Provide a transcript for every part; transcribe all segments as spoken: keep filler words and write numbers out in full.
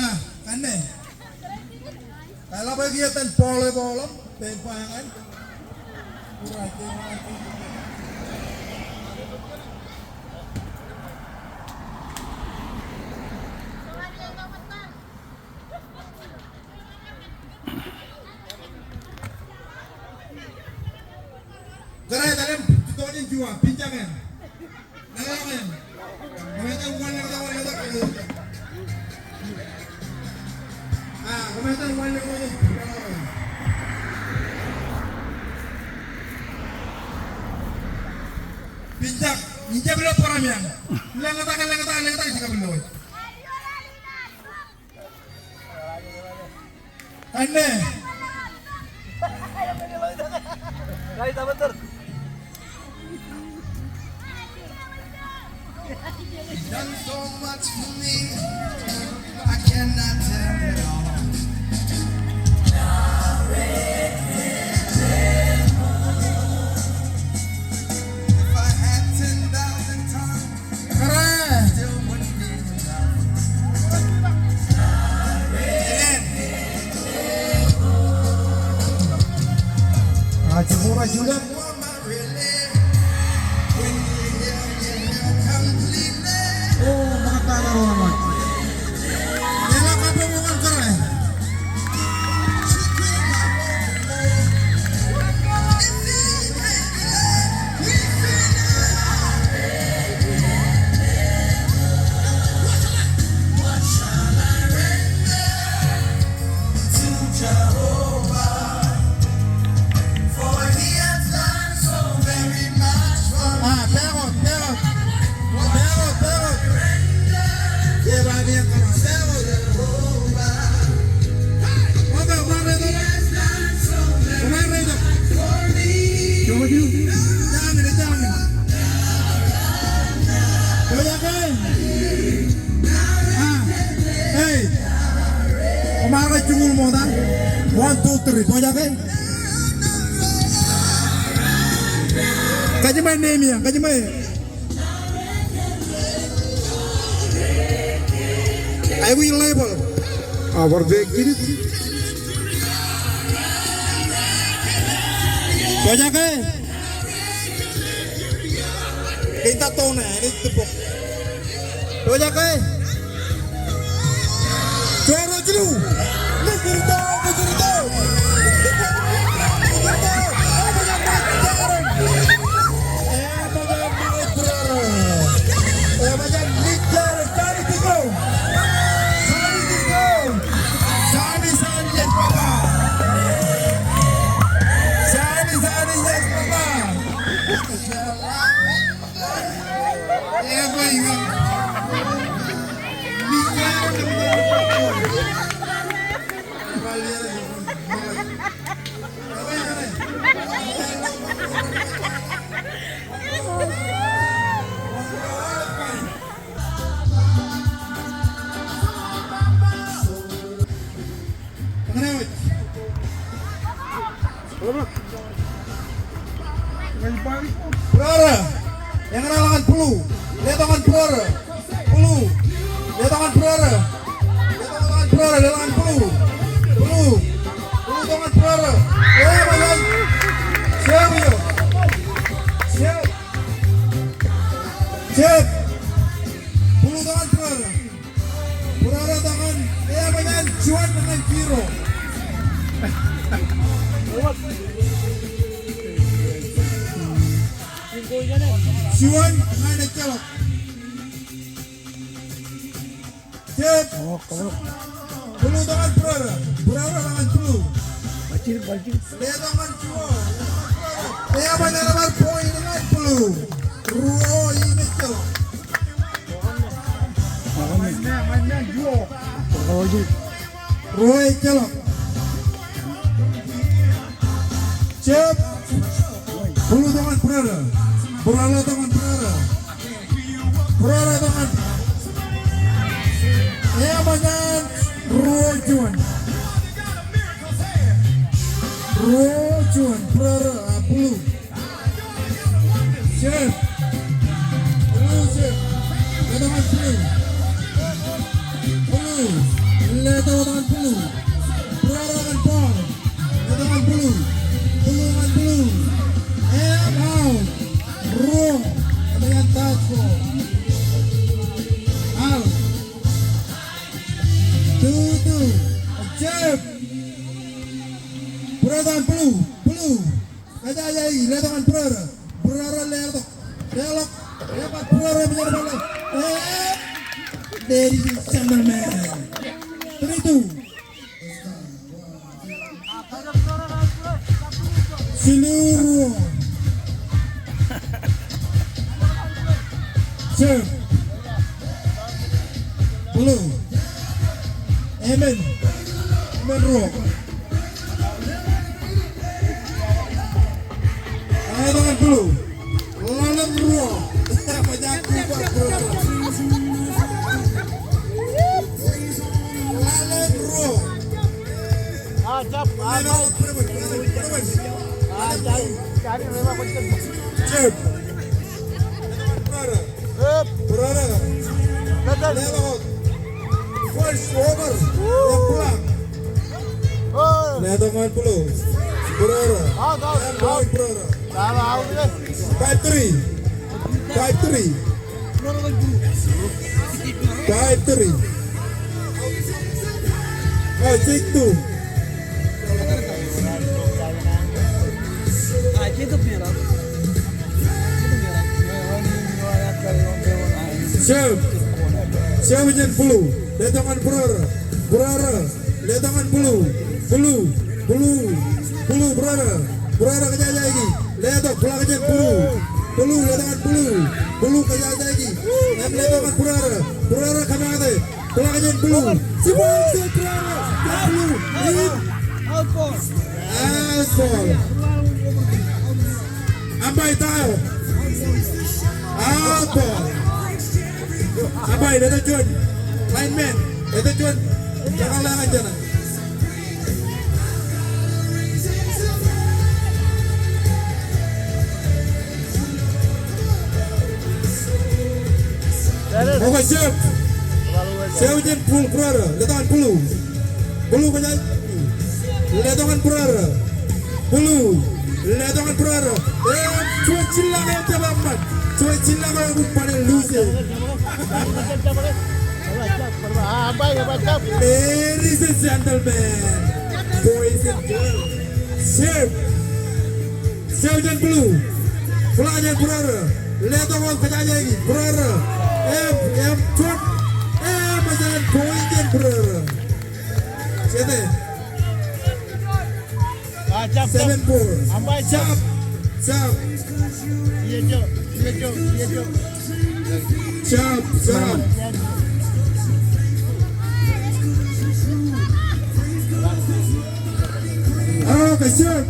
Ah, kanne. Kōḷap bwe kiiō etan ball e ball e, pen ba ñan. Kōrā etalem, tokjān juon, pinjak eṇ. Ḷōḷḷọk eṇ. Kōmetan wanlōñḷọk, wanlōñḷọk. Ah, kōmetan wanlōñḷọk. Pinjak, injab ilo bōram eṇ. Lōñtak, lōñtak, lōñtak, jekab ilo. Kanne. You've done so much for me, I cannot tell it all. If I had ten thousand tongues, Ah, back out, back out. Back out, back out. Back out. Pojak e? Ah, hey. Koṃ ar juñoul ṃokta. One, two, three. Pojak e? Kajiṃwe name eṇ, kajiṃwe. Aikuj label. A, bar pek jinit. Pojak e? Ej ta tone, ej tibok. Pojak e? Joro jilu. Mijirto, mijirto. Mijirto. Ebaja lijjar Sani Tiso. Sani Tiso. Sani, Sani, yes, Papa. Sani, Sani, yes, Papa. Ebaja. Brother, eñin ḷọk ñan blue. Letok ñan brother. Blue. Letok ñan brother. Letok ñan brother, letok ñan blue. Blue. Blue tok ñan brother. Ebaja. Save eo. Save. Save. Blue tok ñan brother. Brother tok ñan, ebaja juon ñan zero. Juon ñan ejjeḷọk. Jeb. Blue tok ñan brother. Brother tok ñan blue. Letok ñan juon. Ebaja bar point ñan blue. Ruo im ejjeḷọk. Ruo ejjeḷọk. Jeb. Blue tok ñan brother. Brother tok ñan brother. Brother tok ñan. Ebaja ñan Ruo juon. Ruo juon. Būruo, ah, blue. Serve. Blue serve. Letok ñan blue. Blue. Letok ñan blue. Būruo ñan ball. Letok ñan blue. Blue ñan blue. Em out. Ruo. Letok ñan touch ball. Out. Two two. Serve. Būruo ñan blue. Blue. Kōjajaiki, letok ñan būruo. Būruo letok. Letok. Letok būruo, mejañ ball. Eh. Ladies and gentlemen. Three two. Jilu ruo. Serve. Blue. Emān. Emān ruo. Aetok ñan blue. Ḷalem ruo. Ḷalem ruo. Ah, jab, ah, jab. Ah, jab. Jab. Jab. Jab. First over. Woo. Letok ñan blue. Būruo. Out, out, out. Būruo. Five three. Five three. Five three. Ah, six two. Serve. Serve jān blue. Letok ñan būruo. Būruo. Letok ñan blue. Blue. Blue. Blue, būruo. Būruo kōjajaiki. Letok, block jān blue. Blue, letok ñan blue. Blue kōjajaiki. Im letok ñan būruo. Būruo kōmaate. Block jān blue. Jibwe jān būruo. Blue. In. Out ball. Out ball. Umpire ta eo? Out ball. Umpire, eto juon. Lineman, eto juon. Jekḷọk ñan jeṇe. Okay, serve. Serve jān blue, būruo. Letok ñan blue. Blue kōjajaiki. Letok ñan būruo. Blue. Letok ñan būruo. Eh, juon jilak eo jab eṃṃan. Juon jilak eo eṃṃan, lose. Ladies and gentlemen, boys and girls, serve. Serve jān blue. Block jān būruo. Letok ñan kōjajaiki. Būruo. Im, im, juon. Im, eṃṃan point jān būruo. Jete. Ah, jab, jab. Seven four. Umpire, jab. Jab, jab. Ijo, ijo, ijo. Jab, jab. Ah, okay, serve.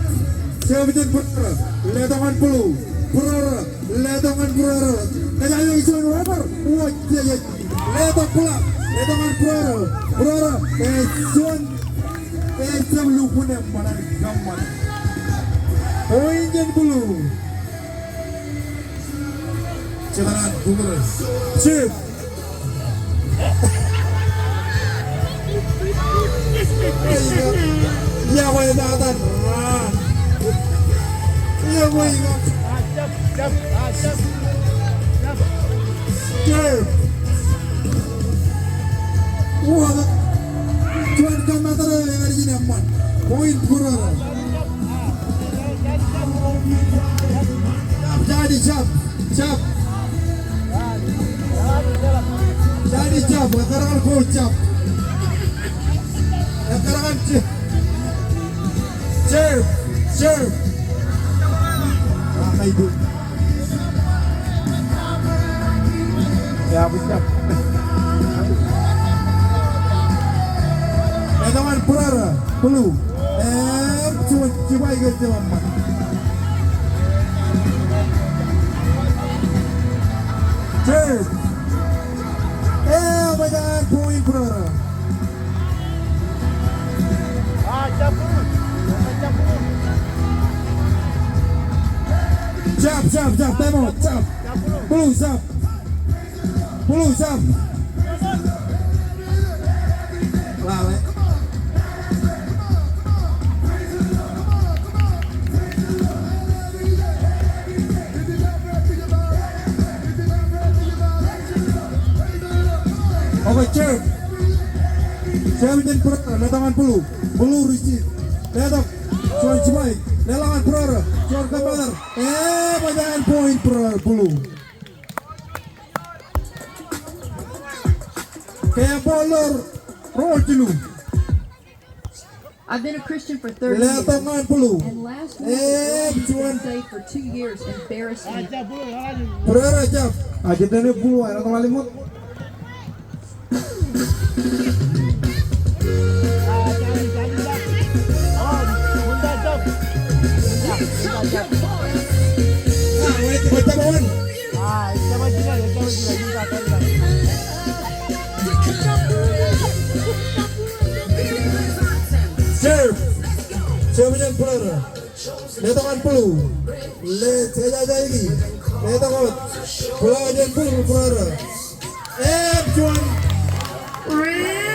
Serve jān būruo. Letok ñan blue. Būruo. Letok ñan būruo. Kōjajaiki juon over. Wōj, jej, jej. Letok, block. Letok ñan būruo. Būruo. Ej juon. Ej juon lukkuun eṃṃan an kōṃṃan. Point jān blue. Jete an būruo. Serve. Iọkwe tata. Iọkwe iọkwe. Jab. Uwaak. Juon kōmaat eo eñin eṃṃan. Point būruo. Jab, jab, jab. Jab. Jab, jab. Ekkar ñan ko jab. Ekkar ñan jab. Serve. Serve. Akaitu. Jab, jab. Letok ñan būruo. Blue. Im juon jibwe aikuj jab eṃṃan. Serve. Im eṃṃan point būruo. Jab, jab, time out, jab. Blue, jab. Blue, jab. Lale. Okay, serve. Serve jān Brother, letok ñan Blue. Blue receive. Letok. Juon spike. Leḷọk ñan Brother. Juon kōmmatōr. Eṃōj an point Brother Blue. Ke ṃool ḷọk roll jilu. I've been a Christian for thirty years, Letok ñan Blue. And last week, the girl who was saved for two years embarrassed me. Brother, jab. Ajitōk Blue, āinwōt ḷalem wōt. Serve. Serve jān Brother. Letok ñan Blue. Le, jejajaiki. Letok wōt. Blue jān Blue, Brother. Im juon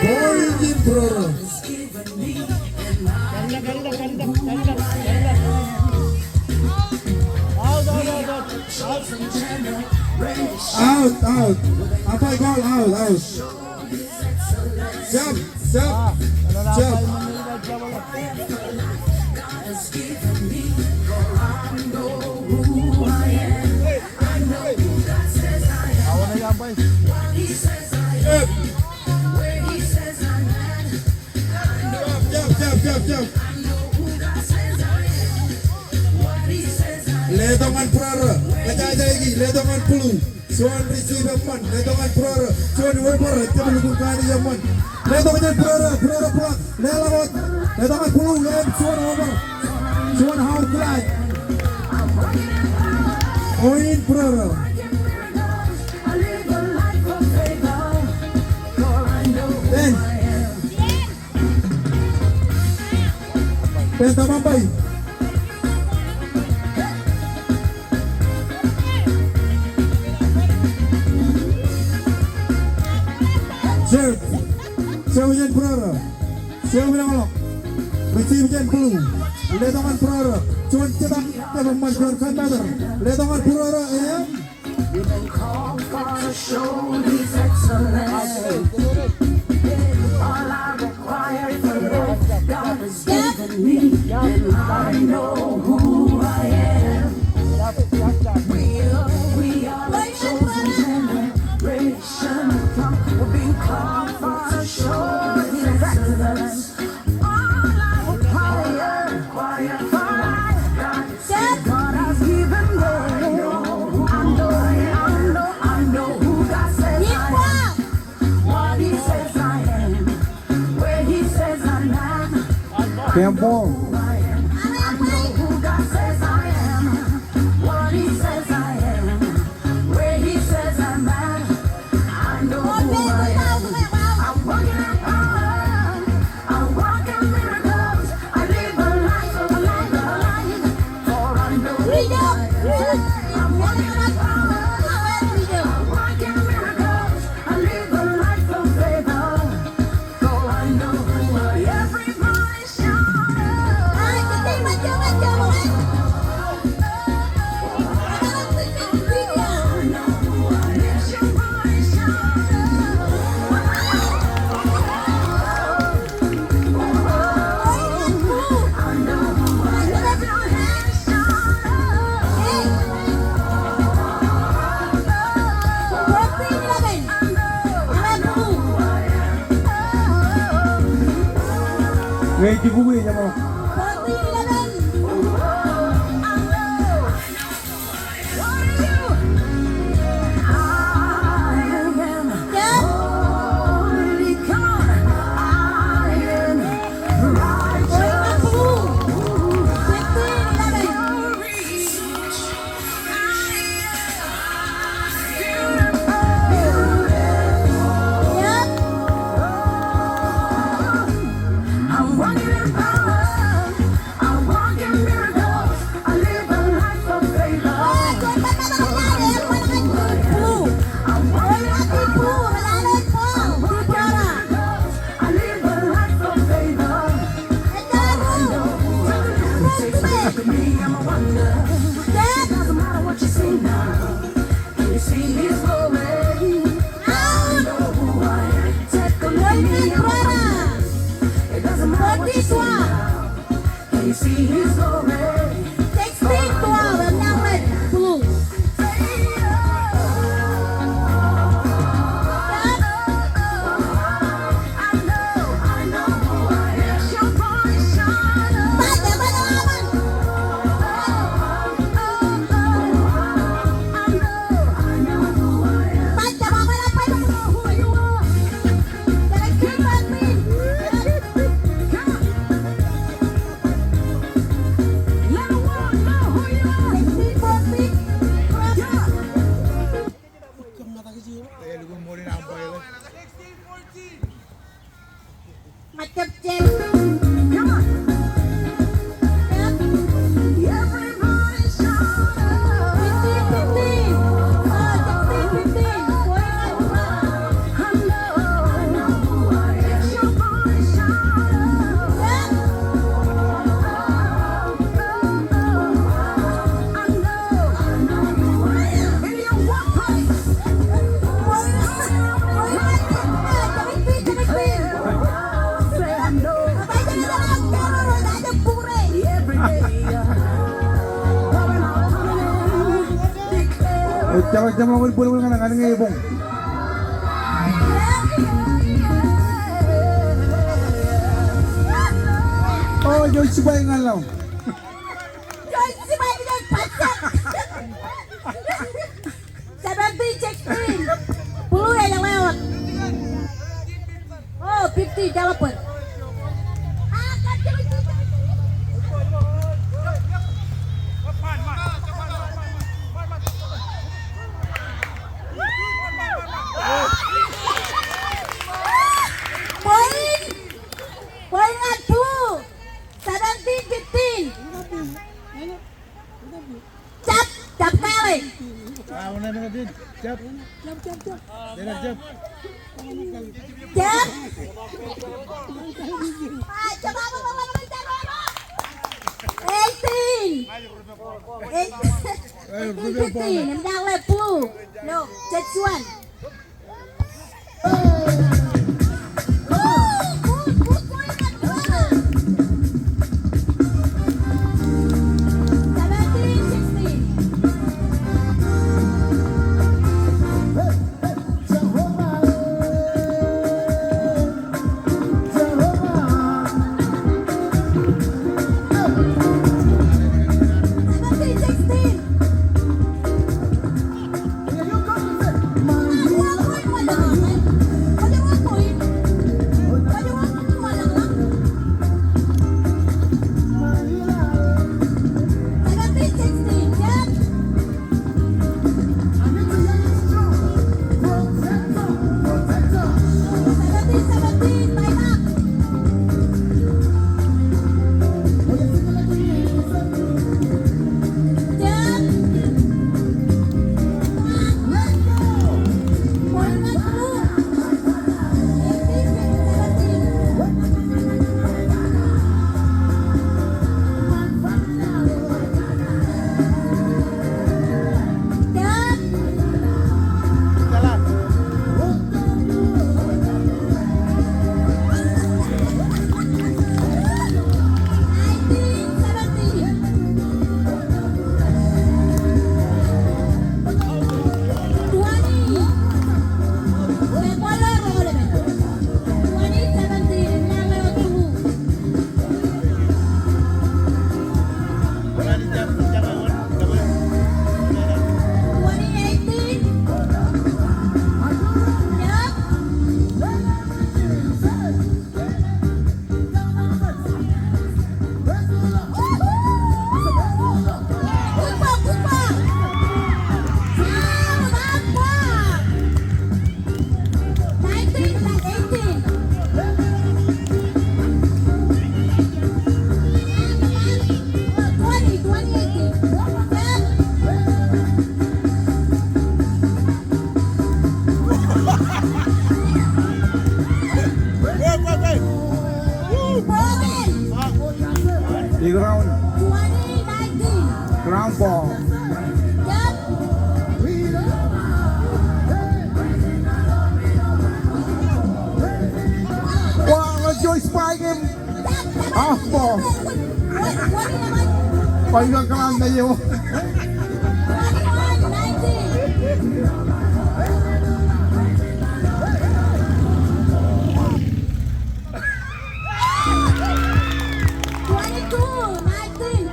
point in Brother. Out, out. Umpire call out, out. Jab, jab, jab. Jab, jab, jab, jab. Letok ñan Brother. Ejajaiki, letok ñan Blue. Juon receive eṃṃan, letok ñan Brother. Juon waiver, ejjab lukkuun kaṇe eṃṃan. Letok ñan Brother, Brother block. Leḷọk wōt, letok ñan Blue, im juon over. Juon hour clock. Point Brother. Ten. Penta Mumbai. Serve. Serve jān Brother. Serve eo ḷọk. Receive jān Blue. Letok ñan Brother. Juon jitōñ. Tōpar ṃan juon kōmmatōr. Letok ñan Brother. Im You've been called for to show His excellence. All I require for life, God has given me, and I know who I am. We are, we are a chosen generation. We've been called for to show His excellence. All I require, require for life, God, God has given me. I know, I know, I know who God says I am. What He says I am. Where He says I am. Campbell. I know who God says I am. What He says I am. Where He says I'm at, I know who I am. I walk in power, I walk in miracles, I live a life, a life, a life. For I know who I am. I walk in power, I walk in miracles, I live a life of favor. For I know who I am. Everybody Ñe ej jibukwi ej ṃōk. Sixteen twelve, enañin blue. Ejjab, ejjab ḷọk in bwilbwil ñan, ñan ñe eboñ. O, eo jibwe ñan ḷọk. Eo jibwe ñan pajak. Seventeen sixteen. Blue ej lewōj. O, fifteen, jeḷā bōd. Point. Point ñan blue. Seventeen fifteen. Jab, jab kale. Ah, una minute in. Jab. Jab, jab, jab. Jab, jab. Jab. Ah, jab, jab, jab, jab, jab. Eighteen. Eight-, eighteen fifteen. Im ñan ḷe blue. No, just one. Big round. Round ball. Wow, ḷe Joyce Baikem. Apo. Bar ilo kōḷaan eo. Twenty-two nineteen.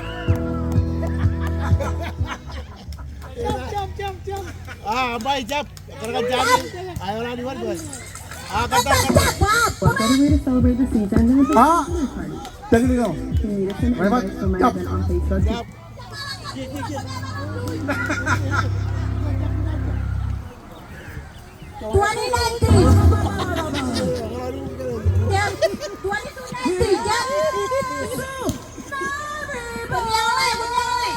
Jab, jab, jab, jab. Ah, bar jab. Kōrā jab. Aolep eo an. Ah, kōttar, kōttar. What better way to celebrate the season than a big Ah. dinner party? Technical. Can you get some invites from my husband on Facebook? Jab. Twenty nineteen. Jab. Twenty-two nineteen. Jab. Kuññañḷọk, kuññañḷọk.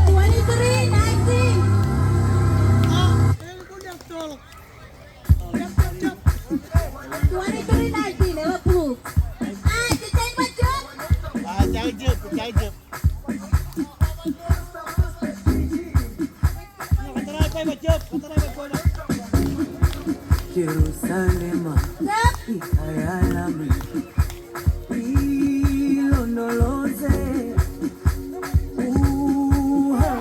Twenty-three nineteen. Twenty-three nineteen, eḷap blue. Ah, jejjab, jejjab. Ah, jejjab, jejjab. Jerusalem, ikayalami, ilondoloze, uhambenami.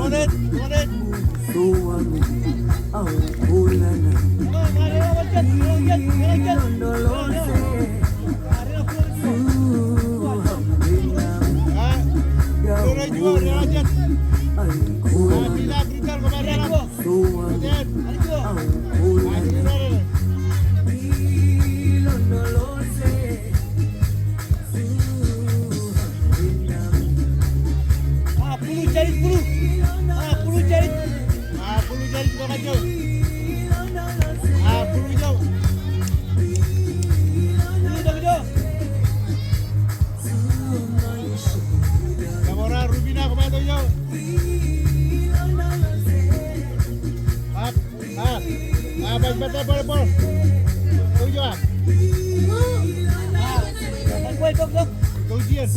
Aolep. Ah, bulu jarit, bulu. Ah, bulu jarit. Ah, bulu jarit, bulu jarit. Ah, bulu jarit. Bulu jarit. Kamara, Rubina, kōmāto ijo. Ah, ah, baj bata bal bal. Ijo ah. Tok, tok. Tok jier.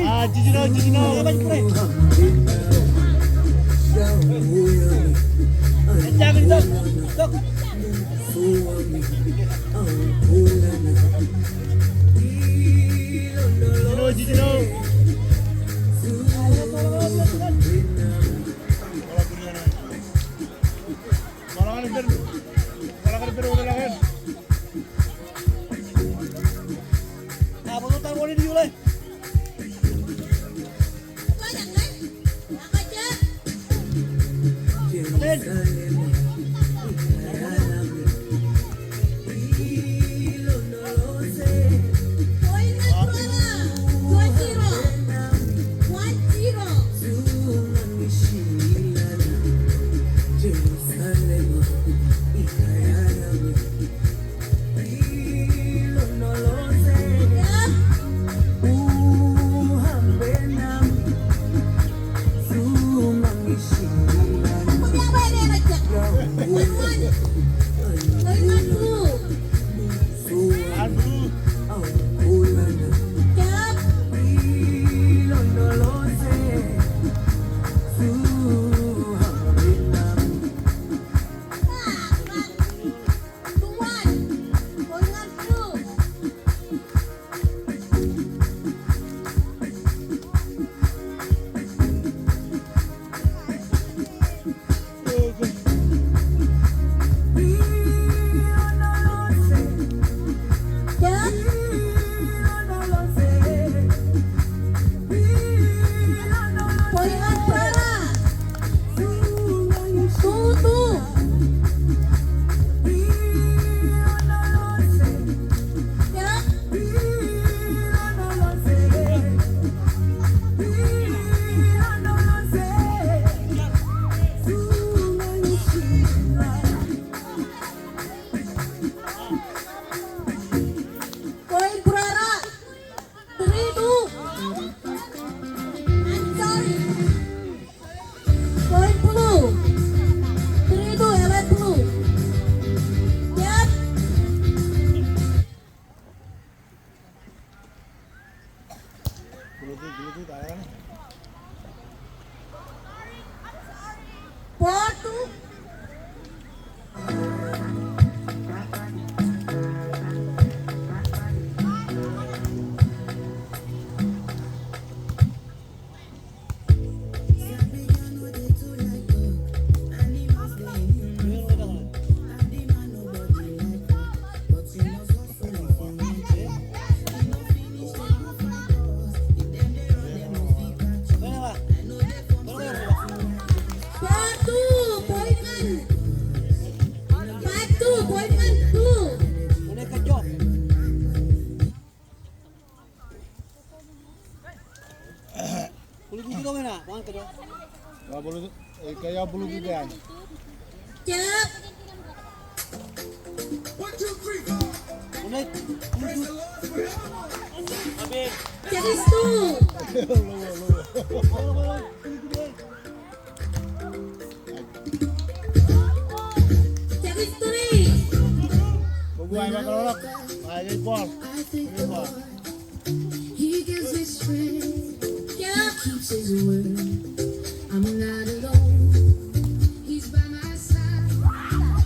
Ah, jijino, jijino. Jijino, jijino. Four two. Five two, point one. Five two, point one, two. Bluetooth eo ṇe, bwe an kōto. Ej bluetooth, ej kōj bluetooth eo an. Jab. Bluetooth. Jab is two. Jab is three. He gives me strength. He keeps his word. I'm not alone. He's by my side.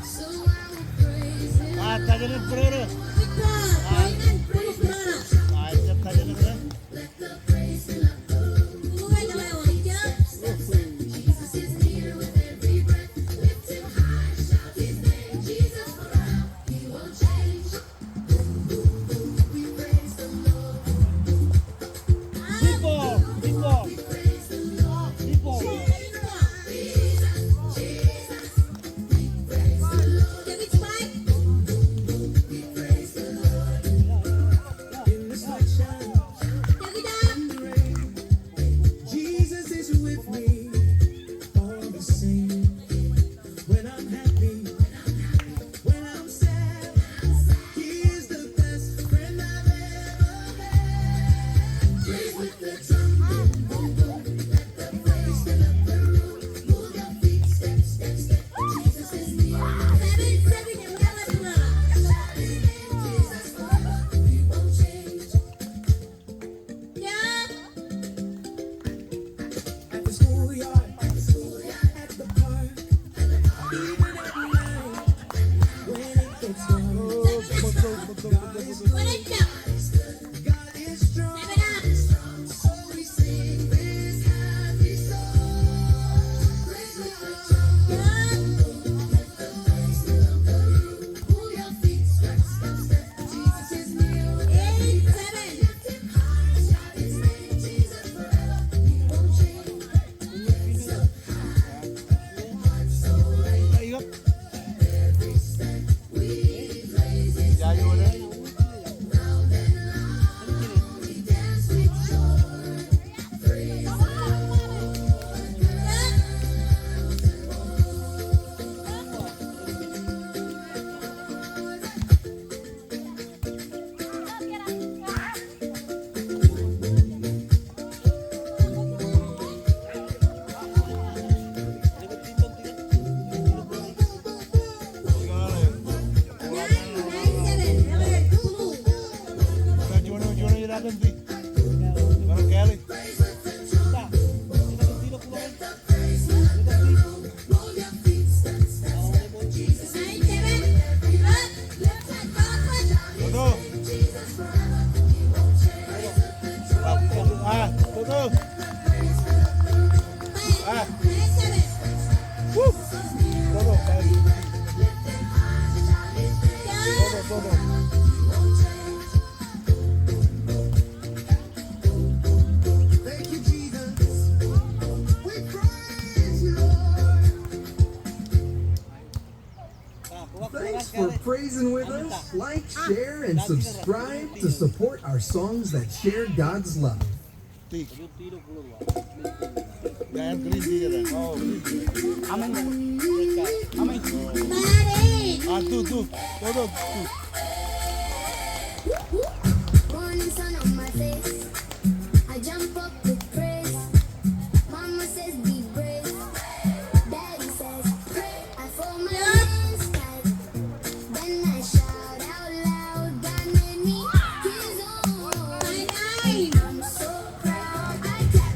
So I will praise him. Good ball. Point one, point one. Let the praise fill up the room. Move it around, yeah. Jesus is here with every breath. Lift him high, shout his name. Jesus forever, he won't change. Boom, boom, boom, we praise the Lord. Deep ball, deep ball. Deep ball. Jesus, Jesus, we praise the Lord. Give it five. Boom, boom, boom, we praise the Lord. In the sunshine, in the rain, Jesus is with me all the same. When I'm happy, when I'm sad, He is the best friend I've ever had. Praise with the trumpet, boom, boom, boom. Let the praise fill up the room. Move your feet, step, step, step. Jesus is near. Seven, seven, seven, seven. Jesus forever, He won't change. Yeah. At the schoolyard, at the park, even at night when it gets dark, God is good. God is strong. So we sing this happy song. Praise the Lord. Praise the Lord. Pull your feet, step, step, step. Jesus is near. Eight, seven. Toto. Ah, Toto. Ah. Woo. Toto, Toto, Toto. Thank you, Jesus. We praise you, Lord. Thanks for praising with us. Like, share, and subscribe to support our songs that share God's love. Morning sun on my face. I jump up with praise. Mama says, "Be brave." Daddy says, "Pray." I fold my hands tight. Then I shout out loud, "God made me his own." I'm so proud. I clap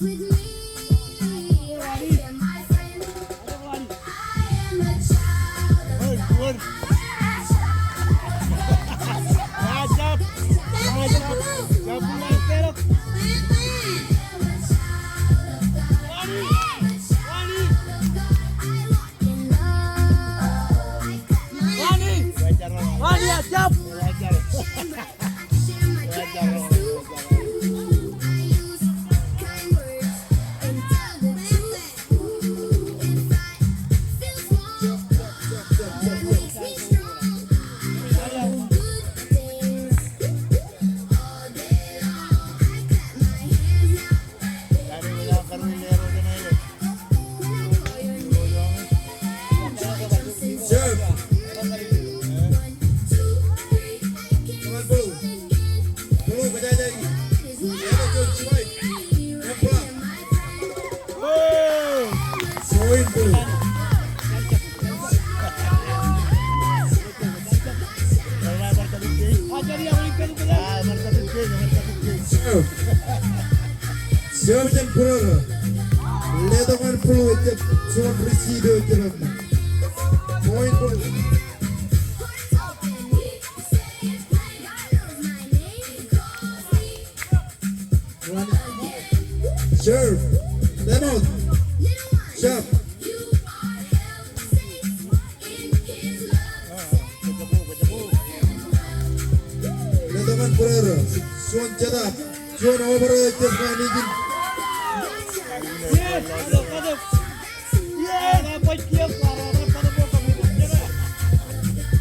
With me, right here, my friend. I am a child of God. I am a child of God. I am a child of God. I am a child of God. I walk in love. I clap my hands. Serve jān Brother. Letok ñan Blue ejjab juon receive eo ejjab eṃṃan. Point Blue. Serve. Time out. Serve. Letok ñan Brother. Juon jetōb. Juon over eo ejjab ñan ijin.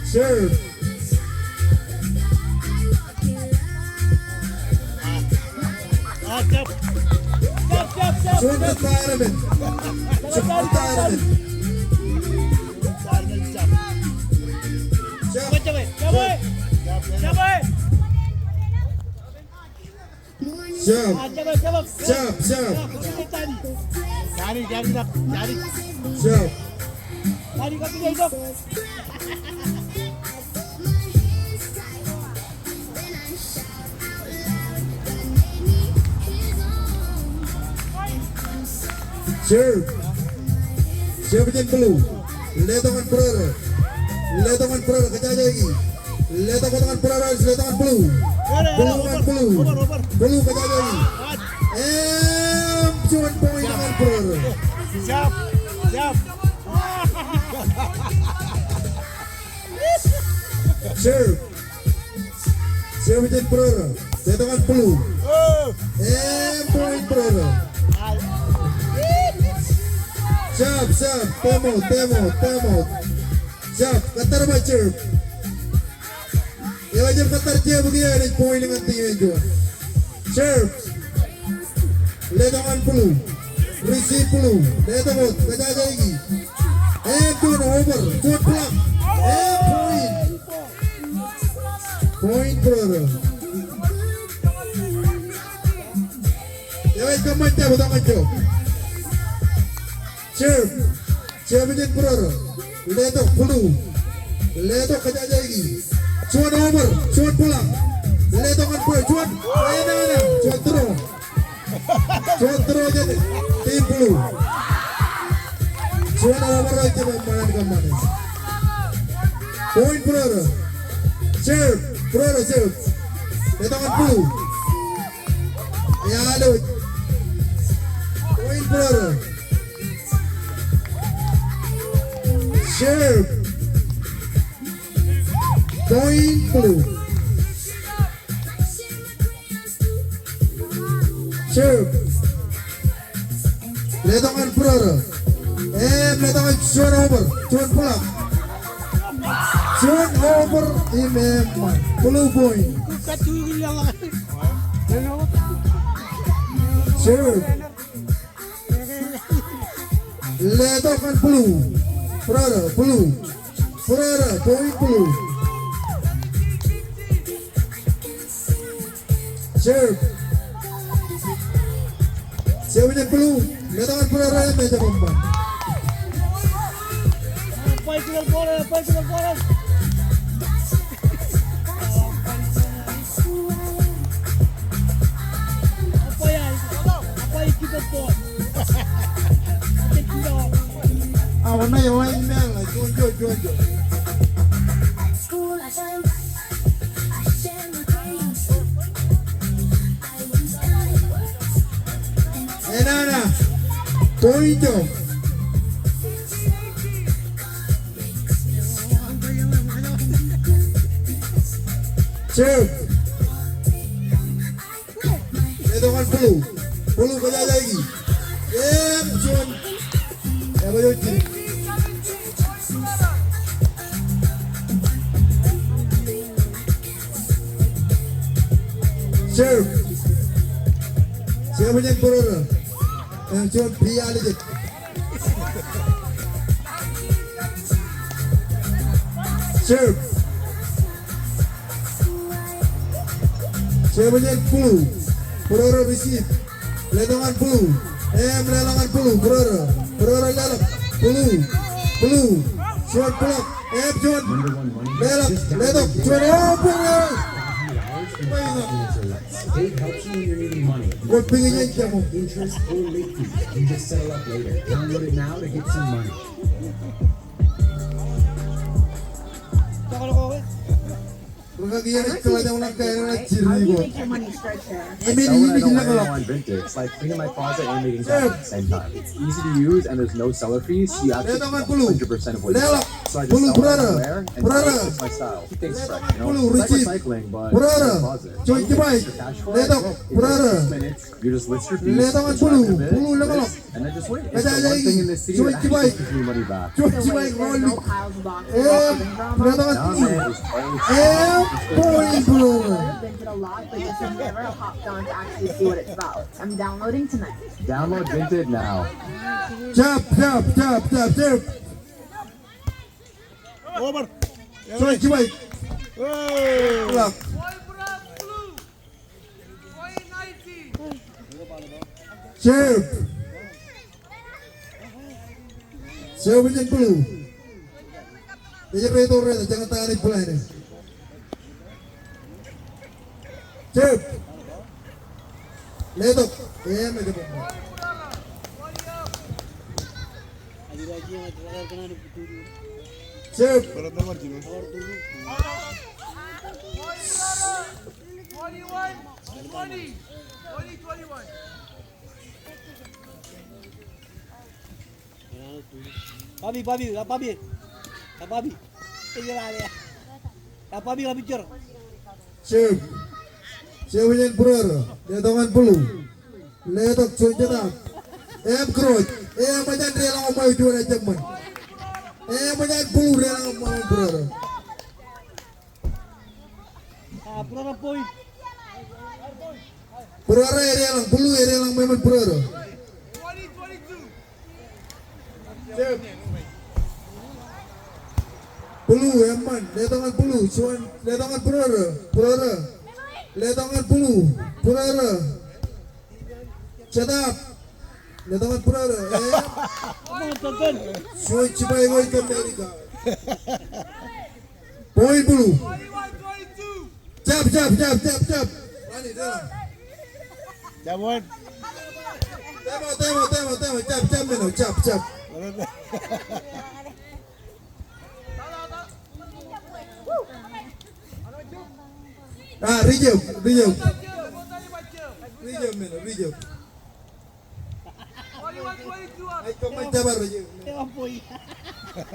Serve. Juon retirement. Juon retirement. Jab. Jab. Jab, jab. Jab. Serve. Serve jān Blue. Letok ñan Brother. Letok ñan Brother, kōjajaki. Letok wōt ñan Brother, letok ñan Blue. Blue ñan Blue. Blue kōjajaki. Im juon point ñan Brother. Jab, jab. Serve. Serve jān Brother. Letok ñan Blue. Im point Brother. Jab, jab. Time out, time out, time out. Jab, kōttar ba serve. Eo ejjab kōttar jab kiiō enaaj point ñan team eo juon. Serve. Letok ñan Blue. Receive Blue. Letok wōt. Kōjajaki. Im juon over. Juon block. Im point. Point Brother. Eo ej kōṃṃan jab, tok ñan jab. Serve. Serve jān Brother. Letok Blue. Letok kōjajaki. Juon over. Juon block. Letok ñan Brother. Juon. Āinwōt āinwōt. Juon throw. Juon throw jān team Blue. Juon over eo ejjab eṃṃan kōṃṃane. Point Brother. Serve. Brother serve. Letok ñan Blue. Eo ej. Point Brother. Serve. Point Blue. Serve. Letok ñan Brother. Im letok ñan juon over. Juon block. Juon over im eṃṃan. Blue point. Serve. Letok ñan Blue. Brother, Blue. Brother, point Blue. Serve. Serve jān Blue. Letok ñan Brother im ejjab eṃṃan. Juon, juon, juon, juon. Enana. Point ijo. Serve. Letok ñan blue. Blue, kōjajaiki. Im juon. Ebajo jidik. Serve. Serve jān Brother. Im juon pialijek. Serve. Serve jān blue. Brother receive. Letok ñan blue. Im letok ñan blue. Brother. Brother letok. Blue. Blue. Juon block. Im juon. Letok. Letok. Juon. Oh, brother. State helps you when you're needing money. Interest or late fees. You just settle up later. Download it now to get some money. Ri kaki eṇ ej kōḷaḷḷọk kōn aer ej jidik ko. Im enaaj lōñḷọk. It's like cleaning my closet and making cash at the same time. It's easy to use and there's no seller fees. You actually get one hundred percent of what you sell. So I just sell what I wear and fix my style. Keep things fresh, you know? It's like recycling, but in a closet. Juon jipaik. Letok, Brother. You just list your piece, describe it a bit, list, and then just wait. It's the one thing in this city that actually gives me money back. Juon jipaik. Juon jipaik. Im letok ñan blue. Im point, Brother. Vinted a lot, but just never hopped on to actually see what it's about. I'm downloading tonight. Download Vinted now. Jab, jab, jab, jab, jab. Over. Juon jipaik. Oh. Block. Serve. Serve jān blue. Ej reito rej jañin ta ṇe blue ṇe. Serve. Letok. Im ej bōk. Serve. Twenty-one, twenty, twenty-one. Bobby, Bobby, ḷap Bobby. Ḷap Bobby. Ej lale. Ḷap Bobby, ḷap picture. Serve. Serve jān Brother. Letok ñan blue. Letok juon jatap. Im cross. Im eṃōj an deḷọñ ṃweo juon ejjeṃṃan. Im eṃōj an blue deḷọñ ṃweo Brother. Ah, Brother point. Brother edeḷọñ, blue edeḷọñ ṃweo Brother. Blue eṃṃan, letok ñan blue, juon, letok ñan Brother, Brother. Letok ñan blue, Brother. Jatap. Letok ñan Brother, eh. Juon jipaik eo ej kōmmān ika. Point blue. Jab, jab, jab, jab, jab. Rani, deḷọñ. Jab one. Temo, temo, temo, temo. Jab, jab, men eo, jab, jab. Ah, rejab, rejab. Rejab, men eo, rejab.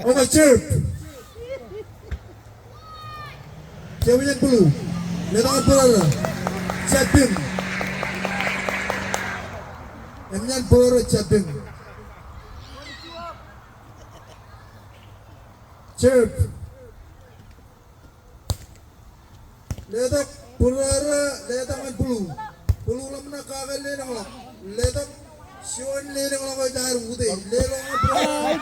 Over, serve. Serve jān blue. Letok ñan Brother. Jab in. Im ñan Brother jab in. Serve. Letok, Brother, letok ñan blue. Blue ḷōmṇak kake lelōñḷọk. Letok, juon lelōñḷọk eo jaar utiej. Lelōñḷọk ñan Brother.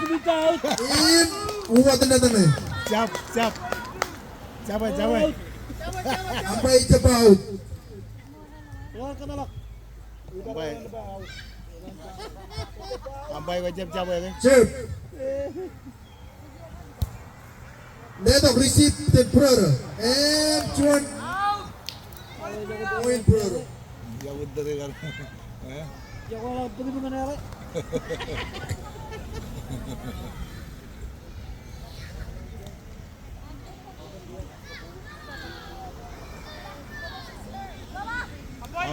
Im, uwat ṇe tōne. Jab, jab. Jab, jab. Umpire ej jab out. Umpire. Umpire ej jab, jab, eh. Jab. Letok receive jān Brother. Im juon. Point Brother. Eo, ej win Brother. Eh? Eo, ej win Brother.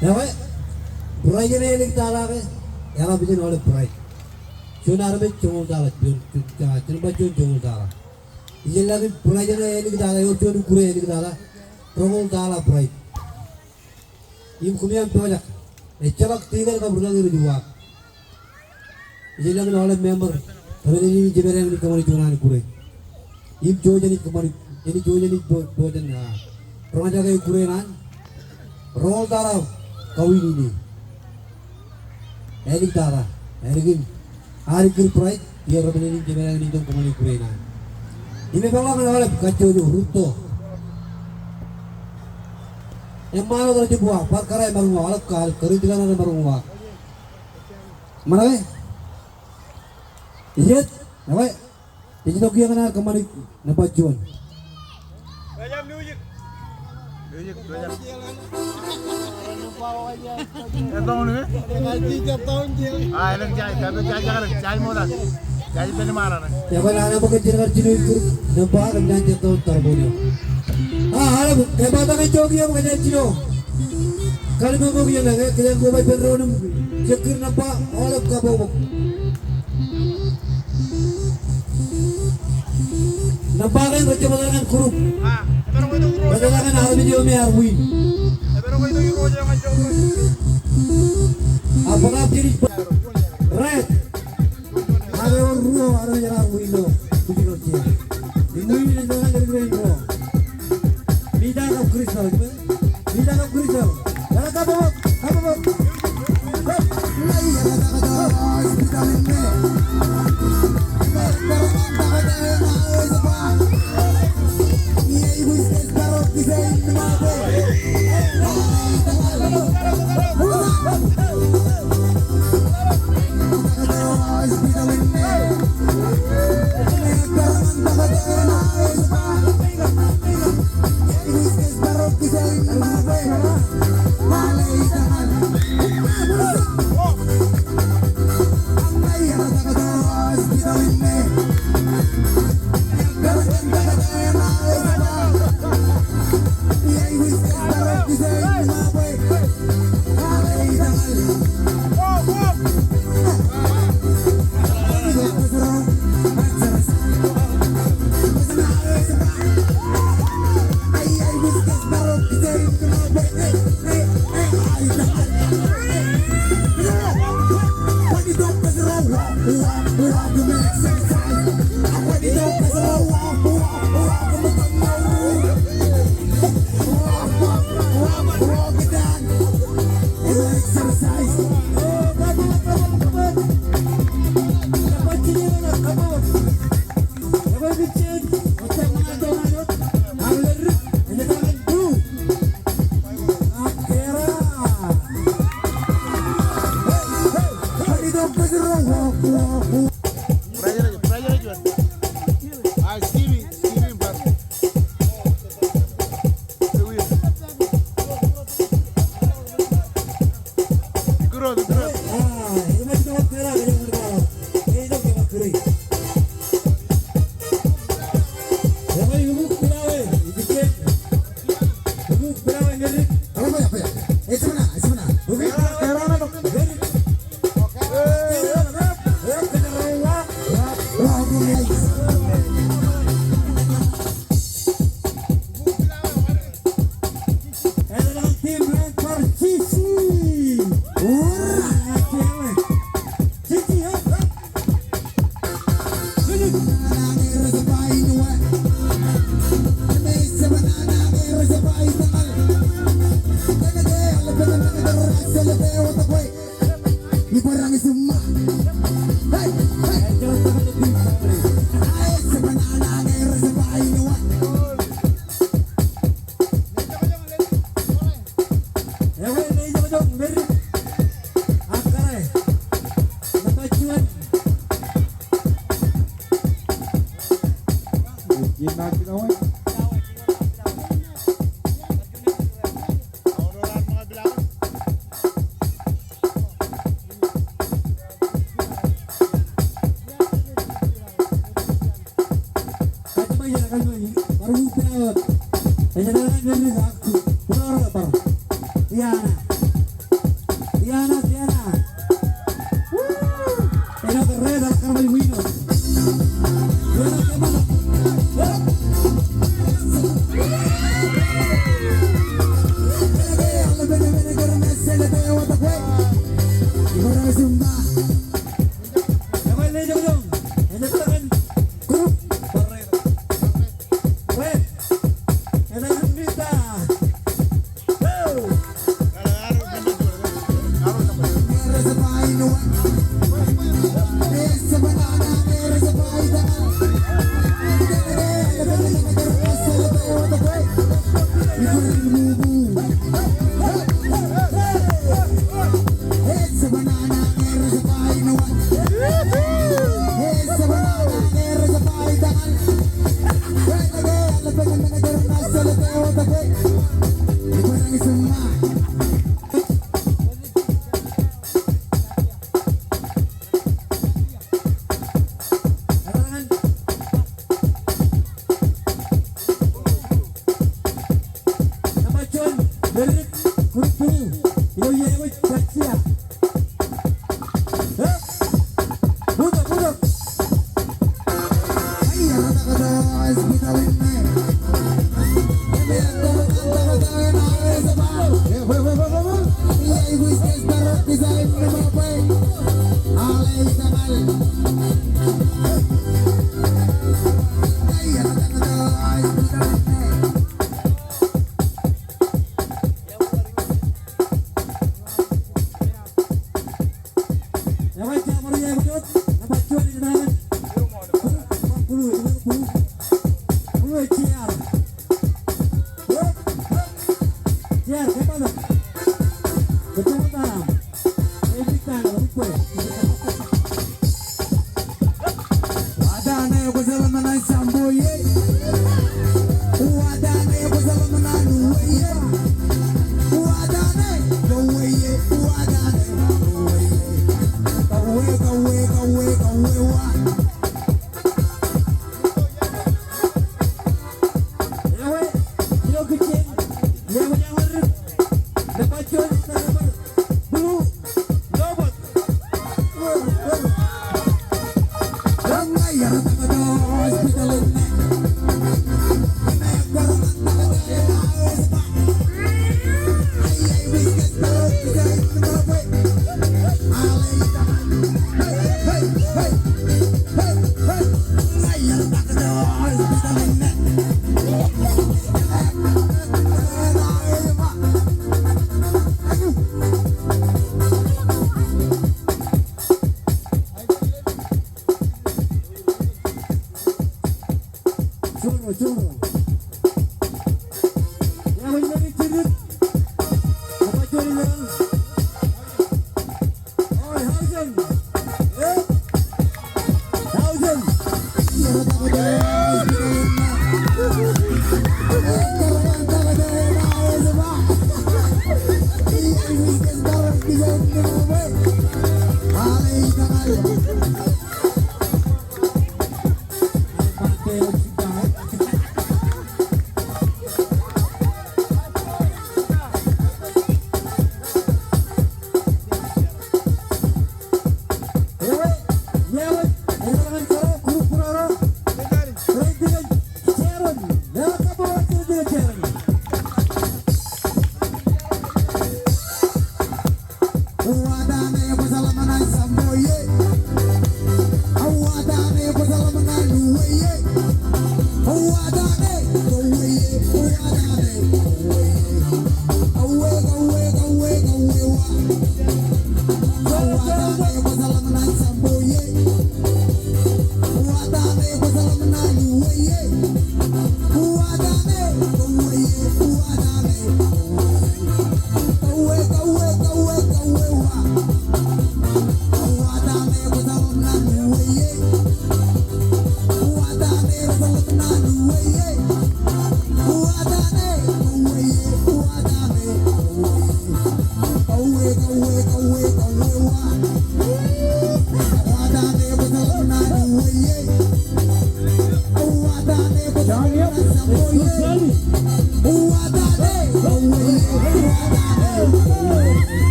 Ekwe, prize ṇe āliktata ke, eḷap iien aolep prize. Juon armej joñoul taḷa, juon, juon, ja, juon ba juon joñoul taḷa. Ij lale prize ṇe āliktata, ewōr juon ikkure āliktata, roñoul taḷa prize. Im kōm iaan pojak, ejjeḷọk tikōn kab ri-kaki rej uwaak. Ej lōñ in aolep member, representative in jemed eo ej kōṃṃani juon an kure. Im jouj jān ij kōṃṃani, jān ij jouj jān ij bo-, bōk jān, ah, roñjake kure in an. Roñoul tata kawin in e. Āliktata, ālikin, Adik Kilbride, iar representative in jemed eo ej kōṃṃani kure in an. Im epālọk ñan aolep kajjojo, rūtto. Eṃṃaan wōt rej jab uwaak, bar kōrā emaroñ uwaak, aolep ka, aolep kōrā ej kōrā emaroñ uwaak. Ṃōṇōṇō e? Ijet, ewe, ej itok iōñan ad kōṃṃani nōṃba juon. Ewe naan eo bwe kōn jenaaj kar jino ikūr nōṃba kōn jenaaj jab tōn tarbon eo. A, aolep, ke bata ke jok iō bwe kōn jenaaj jino. Kallim̧ur iō ñan e, kōn jenaaj koba ippān doon im jekūr nōṃba aolep kabbokbok. Nōṃba kein rej jab ḷōmṇak ñan group. Rej ḷōmṇak ñan armej eo me ear win. A bōtaab jenaaj red. Ak ewōr ruo armej ro ear win ilo bwijin eo. Im win ej ḷōmṇak ñan red ro. Mita kab Crystal. Mita kab Crystal. Ḷōmṇak kabbokbok. Kabbokbok.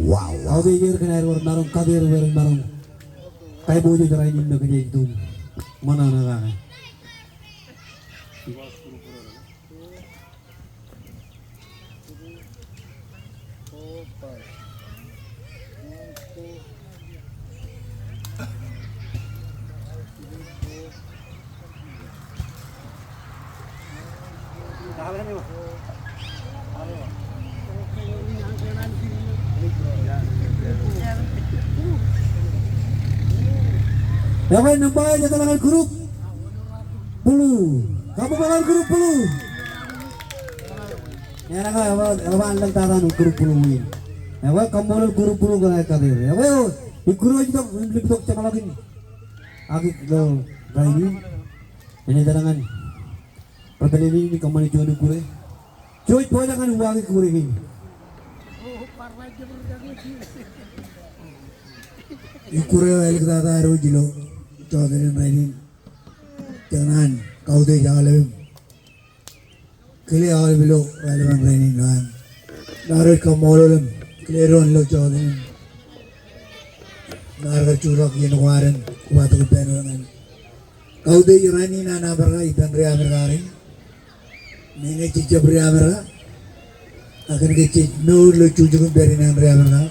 Wow, wow. Aolep er kōn aer wōr maroñ kapeer, wōr maroñ kaiboojoj rainin ṇe kōj aer itok ṃōṇōṇō kake. Ekwe nōṃba ej etal ñan group blue. Kabbokbok ñan group blue. Eḷap, eḷap, eḷap an lōñ tata ṇe group blue in. Ekwe kaṃṃoolol group blue kōn aer kate er. Ekwe, ikkure eo ej itok im limtok jeṃḷọkin ak ilo rainin. Enaaj etal ñan Rebellion in kōṃṃane juon ikkure. Jouj pojak ñan uwaak ikkure kein. Ikkure eo āliktata ad wōj ilo jota in rainin. Jen an kautiej aolep im kile aolep ilo raelep in rainin an. Ilo ad wōj kaṃṃoolol im kile doon ilo jota in. Ilo ad kar jutak iien ko ad im kobatok ippān wōt ñan kautiej rainin an Amerika ippān ri-Amerika rein. Meñe jej jab ri-Amerika, ak kōn ke jej mour ilo jujuk im pād in an ri-Amerika,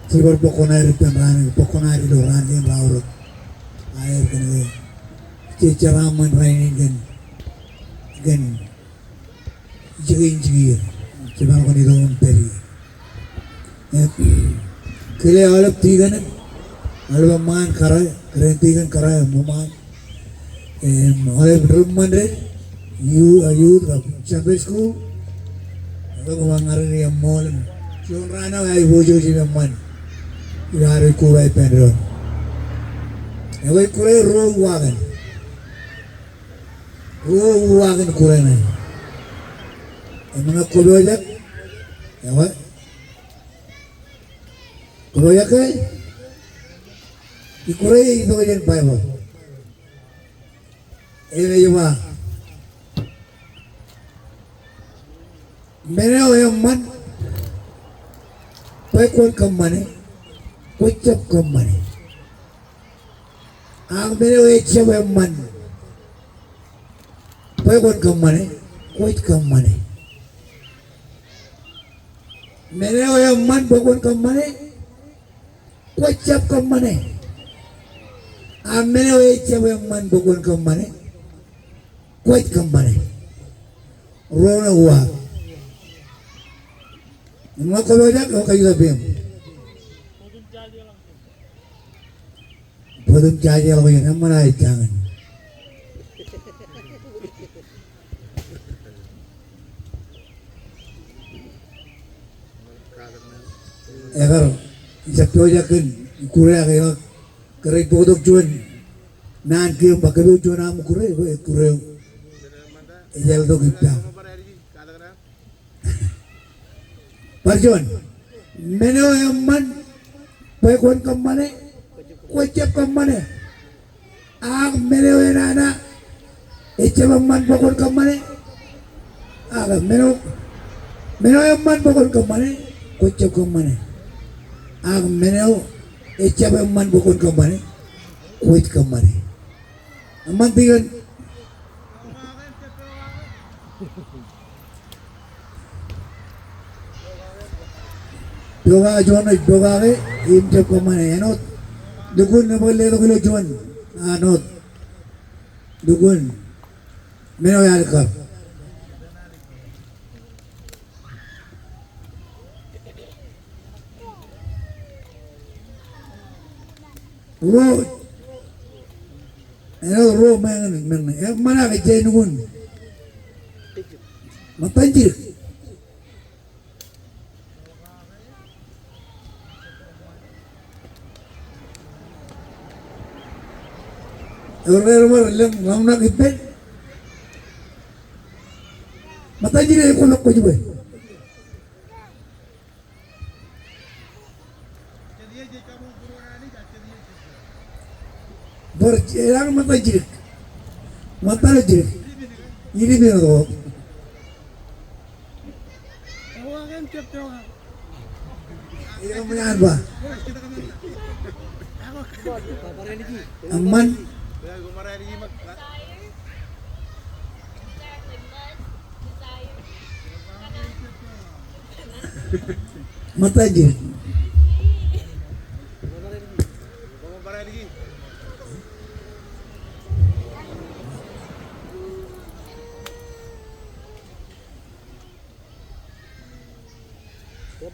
jen bar bōk koṇaer ippān raan, bōk koṇaer ilo raan kein raorōk. Aer kōn ke jej jeraaṃṃan rainin kōn, kōn jikin jikier. Jeban kōn itok im pād ie. Im kile aolep tikōn, aolep eṃṃaan kōrā, kōrā in tikōn kōrā eṃṃaan. Im aolep ri-ṃṃan ro, yu-, youth kab Sunday school. Ekwe koṃ ña ri eṃṃool im juon raan eo ij pojak ijin eṃṃan. Ilo ad wōj koba ippān doon. Ekwe ikkure ruo uwaak in. Ruo uwaak in ikkure ṇe. Im ñe kwō pojak, ekwe. Kwō pojak ke? Ikkure ej itok jān Baibōḷ. Im ej ba, men eo eṃṃan bwe kwōn kōṃṃane, kwō jab kōṃṃane. Ak men eo ejjab eṃṃan bwe kwōn kōṃṃane, kwōj kōṃṃane. Men eo eṃṃan bwe kwōn kōṃṃane, kwō jab kōṃṃane. Ak men eo ejjab eṃṃan bwe kwōn kōṃṃane, kwōj kōṃṃane. Ruo ṇe uwaak. Im ñe kwō pojak, ekwe kajjitōk peim. Bōd im jaje ḷọk iien, eṃṃan aō ej jañin. Ekar, ijab pojak kōn ikkure ak eḷak kōrā ej bōktok juon naan kiiō im ba kōpooj juon aṃ ikkure, ikkure eo ej āltok ippa. Bar juon, men eo eṃṃan bwe kwōn kōṃṃane, kwō jab kōṃṃane. Ak men eo enana ejjab eṃṃan bwe kwōn kōṃṃane. Ak men eo, men eo eṃṃan bwe kwōn kōṃṃane, kwō jab kōṃṃane. Ak men eo ejjab eṃṃan bwe kwōn kōṃṃane, kwōj kōṃṃane. Eṃṃan tikōn. Pokake juon ej pokake im jab kōṃṃane. Āinwōt, lukkuun, bwe letok ilo juon. Āinwōt, lukkuun. Men eo ealikkar. Ruo. Āinwōt ruo, men, men, eṃṃan ak ejja nukun. Ṃōttan jidik. Ewōr ke ewōr lōñ ḷōmṇak ippān? Ṃōttan jidik, kwō ḷọk kwōj bwe. Bar, eḷaññe ṃōttan jidik. Ṃōttan jidik. Idipen tok. Eo ṃōj an ba. Eṃṃan. Ṃōttan jidik.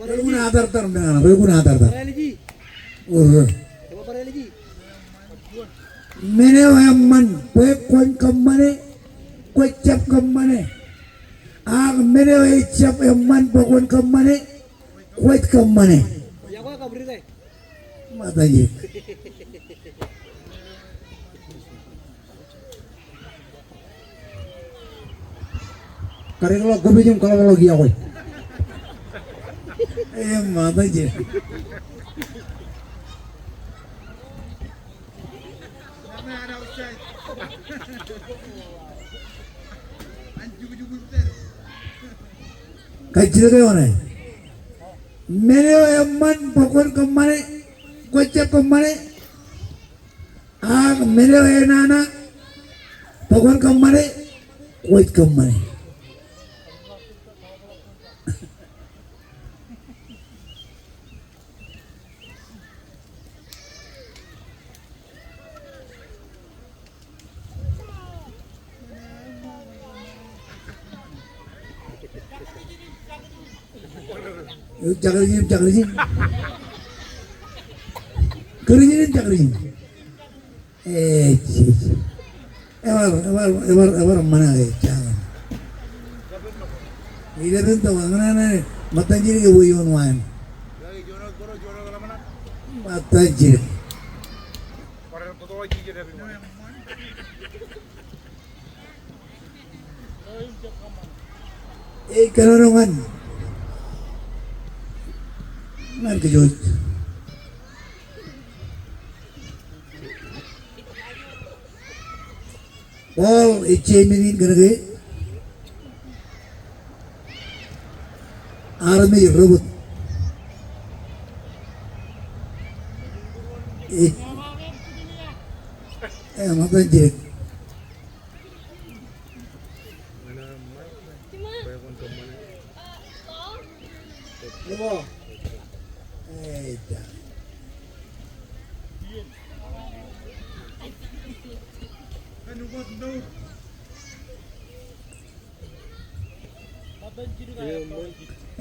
Relukkuun atartar men ṇe, relukkuun atartar. Ur. Men eo eṃṃan bwe kwōn kōṃṃane, kwōjab kōṃṃane. Ak men eo ejjab eṃṃan bwe kwōn kōṃṃane, kwōj kōṃṃane. Ṃōttan jidik. Kariñḷọk koṃij im kaḷapḷọk yokwe. Eṃṃan, thank you. Kajjitōk eo ṇe. Men eo eṃṃan bwe kwōn kōṃṃane, kwōjab kōṃṃane. Ak men eo enana bwe kwōn kōṃṃane, kwōj kōṃṃane. Jakrijen, jakrijen. Karijen, jakrijen. Ej, ej. Ebar, ebar, ebar, ebar ṃōṇā ke, jañin. Ilepen tō, ñan, ñan, ñan, ṃōttan jidik eo ioon wāween. Ṃōttan jidik. Ej kōnono ñan, ñan kōj wōj. Paul ej chairman in kōnke armej rej bōk. Ej, eh, ṃōttan jidik.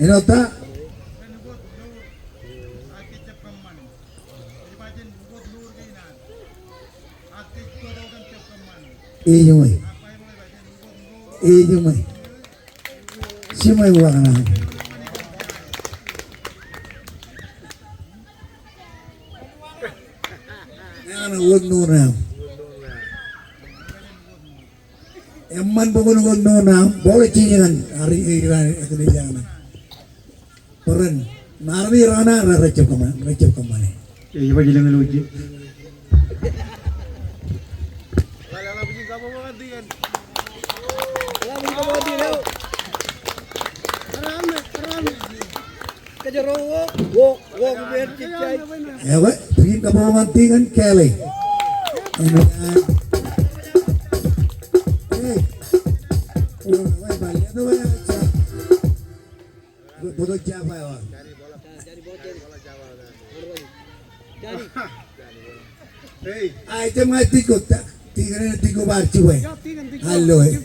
Āinwōt ta? Ejiṃwe. Ejiṃwe. Jiṃwe uwaak ṇe. Eñin wōt mour ṇe aṃ. Eṃṃan bwe kwōn wōt mour ṇe aṃ, bōlen jidik ñan, ari, ej, ej, ej, ej, ej, ej, ej, Bōran, ṃaroñ ri raṇ, rej jab kōṃṃane, rej jab kōṃṃane. Ej ba jilōñ ilo ijin. Ewe, bwijin kabbokbok ñan Kelly. Amen. Hey. Hey. Ai, ij jab ña tij ko, tij ko bar jibwe. Alo, eh.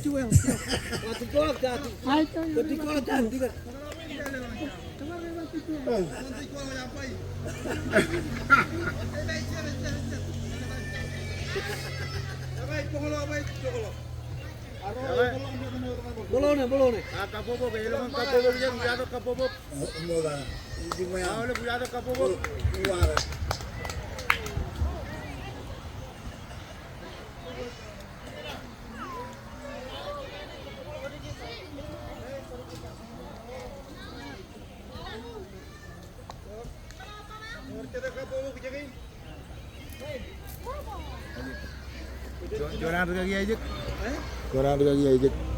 Bōlen, bōlen. Juon, juon an rikaki eo ejek. Juon an rikaki eo ejek.